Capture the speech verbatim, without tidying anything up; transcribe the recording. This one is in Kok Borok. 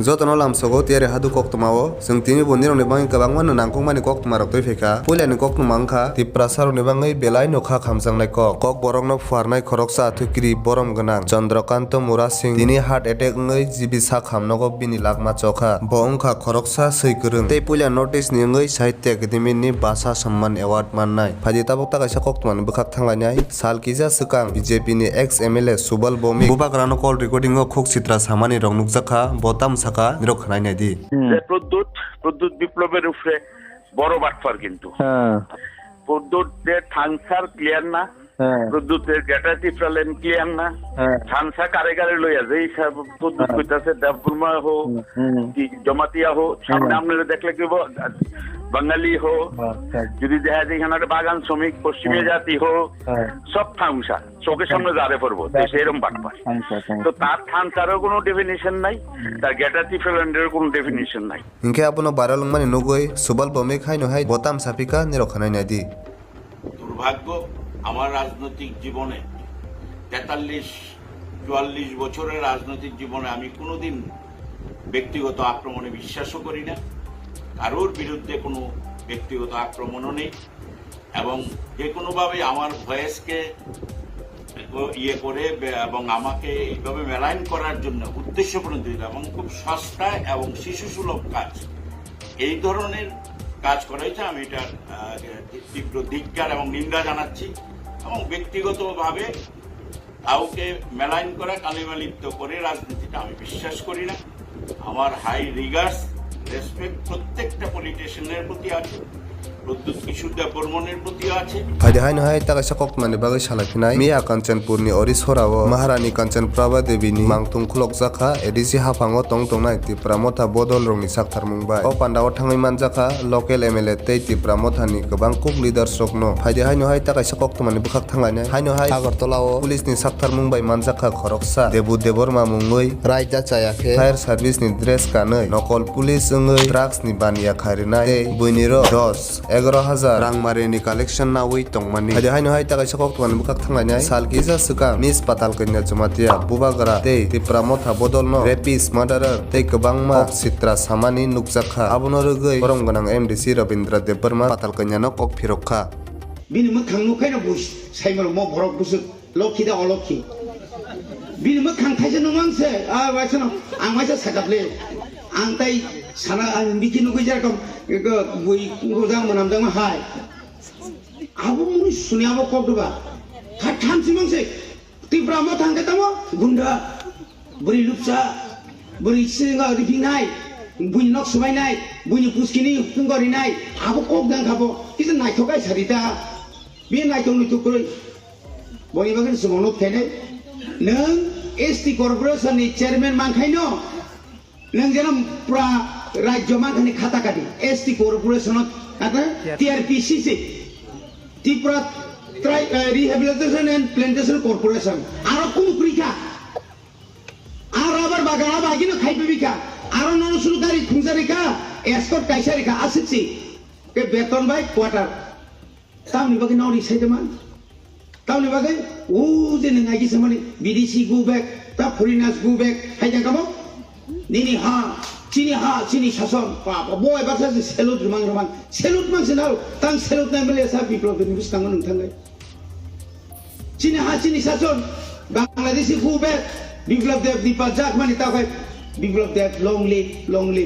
Jotono lamsogo tiyari hadu koktwmao, chwng tini bo nirokni bagwi kwbangma no nangkukmani koktwmarok twi phaikha. Puilani koktwma wngkha Tiprasarokni bagwi belai no kha khamjaknai kok. Kokborokno phuarnai khoroksa athukiri borom gwnang Chandrakanta Murasing tini heart attack wngwi G B sak hamnogo bini lakma chokha. Bo wngkha khoroksa swi kwrwng tei puila North East ni wngwi Sahitya Academy ni Bhasha Samman Award mannai. Phaidi tabuk ta kaisa koktwmani bwkhak thanglainai. Sal kisa swkang B J P ni ex M L A Subal Bhowmik bubagrano call recording o khuk sitra samani rok nukjakha, bo tam sakha nirok khwnai naidi. Hmm. যে প্রদ্যুৎ, প্রদ্যুৎ বিপ্লবের উপরে বড় বাটপার কিন্তু। হ্যাঁ। প্রদ্যুৎ যে থানসার ক্লিয়ার না, হ্যাঁ। প্রদ্যুতের গ্রেটার টিফরা লেন ক্লিয়ার না, হ্যাঁ। থানসা কারে কারে লইয়া যে হিসাব প্রদ্যুৎ হ্যাঁ। কইতাছে দেববর্মা হোক, হুম, হুম। কি জমাতিয়া হোক, সামনে হুম। আপনারা দেখলে কি ব-, বাঙালি হোক, আচ্ছা। যদি দেখা যায় এখানে একটা বাগান শ্রমিক, পশ্চিমা হুম। জাতি হোক, হ্যাঁ। সব থামসা, চোখের সামনে হ্যাঁ। জারে পড়বো, তো হ্যাঁ। সেরকম বাটপার। থামসা, থামসা। তো তার থানসারও কোনো ডেফিনিশন নাই, হুম। তার গ্রেটার টিফরা লেন্ডেরও কোনো ডেফিনিশন নাই। Hinkhe abono viral wngmani nugwi Subal Bhowmik haino hai bo tam saphikha nirok khwnai naidi. দুর্ভাগ্য, আমার রাজনৈতিক জীবনে তেতাল্লিশ চুয়াল্লিশ বছরের রাজনৈতিক জীবনে আমি কোনোদিন ব্যক্তিগত আক্রমণে বিশ্বাসও করি না। কারোর বিরুদ্ধে কোনো ব্যক্তিগত আক্রমণও নেই এবং যে কোনোভাবে আমার ভয়েসকে ইয়ে করে বে-, এবং আমাকে এইভাবে মেলাইন করার জন্য উদ্দেশ্য প্রণোদিত এবং খুব সস্তা এবং শিশুসুলভ কাজ, এই ধরনের কাজ করা হয়েছে। আমি এটার, আহ, তীব্র ধিক্কার এবং নিন্দা জানাচ্ছি এবং ব্যক্তিগতভাবে কাউকে মেলাইন করা, কালিমালিপ্ত করে রাজনীতিটা আমি বিশ্বাস করি না। আমার হাই রিগার্ডস, রেসপেক্ট প্রত্যেকটা পলিটিশিয়ানের প্রতি আছে, প্রদ্যুৎ কিশোর দেববর্মনের প্রতিও আছে। Phaidi haino hai ta kaisa koktwmani bagwi salai phinai. Miya Kanchanpurni Orisora o Maharani Kanchan Prabha Devi ni mangtung khulokjakha A D C haphango tong tongnai Tipra Motha bodol rokni saktharmung bai. O pandao thangwi manjakha local M L A tei Tipra Motha ni kwbang kuk leaders rokno. Phaidi haino hai ta kaisa koktwmani bwkhak thanglainai. Haino hai Agartala o police ni saktharmung bai manjakha khoroksa Debu Debbarma mungwi raida chaya khe fire service ni dress kanwi nokol police wngwi drugs ni baniya kharinai tei buini rok dos egaro hajar rang marini collection nawi tongmani. Phaidi haino hai ta kaisa koktwmani bwkhak thanglainai. Sal kisa swkang Miss Patal Kanya Jamatia bubagra tei Tipra Motha bodolno rapist, murderer tei kwbangma kok sitra samani nukjakha. Abono rwgwi borom gwnang M D C Rabindra Debbarma Patal Kanyano kok phirokha. Bini mwkhang nukhaino buj saimano mo borok bwswk lokhi da olokhi. Bini mwkhang thaisa nungmang se, ah, waisano, ang waisa sakap le. Ang tai sana, ang biki nugui jerokom, eko bui rojak mwnam jangma hai. Abo muni suni abo kok doba. Kha tham simang se. Tipra Motha hwnkhe tamo gunda, bwrwi lupsa, bwrwi singo riphinai, buini nok swbainai, buini puskini phungo rinai, abo kok dang kha bo, kisa naithok kai sari ta. Bini naithok nuithok kwrwi. Boni bagwi chwngno phenai. Nwng S T corporation ni chairman mankhaino, nwng jeno pura rajyo mankhani khata kadi, S T corporation o, ata T R P C se, Tripura Tri-, eh, Rehabilitation and Plantation Corporation, aro kunu kwrwi kha. A rubber bagan a bagino khai paibi kha, aro nono suru gari thungjari kha, escort kaisa ri kha, aswk se, ke beton bai quarter. Tamni bagwi nori sai de man. Tamni bagwi o je nang aigi samani bidesi go back, ta foreigners go back, hai jang kamo? Nini ha, chini ha, chini sason, pa, pa, bo eba sa se salute rumang rumang, salute mang se nao, tang salute nai mele sa Biplab ni bwskango nung thangai. Chini ha, chini sason, Bangladeshi go back, Biplab Deb ni pa jak mani ta khai, Biplab Deb long live, long live.